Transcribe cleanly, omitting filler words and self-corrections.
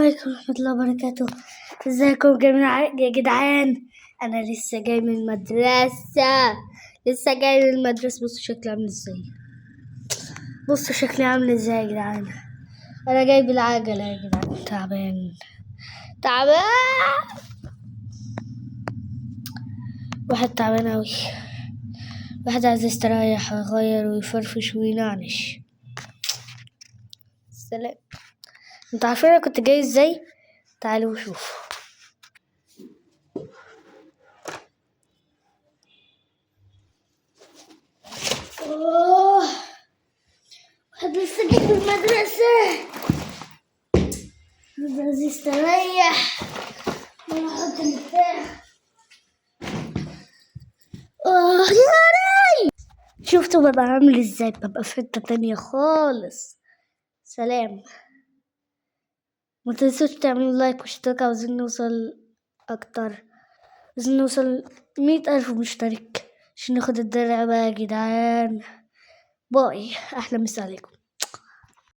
عليكم ورحمة الله وبركاته. ازيكم جميعا يا جدعان؟ انا لسه جاي من المدرسة، لسه جاي من المدرسة. بصوا شكلي عامل ازاي، بصوا شكلي عامل ازاي يا جدعان. انا جاي بالعجلة يا جدعان، تعبان تعبان، واحد تعبان اوي، واحد عايز يستريح ويغير ويفرفش وينعنش. سلام. انتوا عارفين انا كنت جاي ازاي؟ تعالوا شوفوا. اوه، واحد لسه جاي من المدرسة، عايز يستريح وانا احط البتاع. اه يا راي، شفتوا ببقى عامل ازاي؟ ببقى في حتة تانية خالص. سلام. ما تنسوش تعملوا لايك واشتراك، عاوزين نوصل اكتر، عاوزين نوصل 100,000 مشترك عشان ناخد الدرع بقى يا جدعان. باي، احلى مسا عليكم.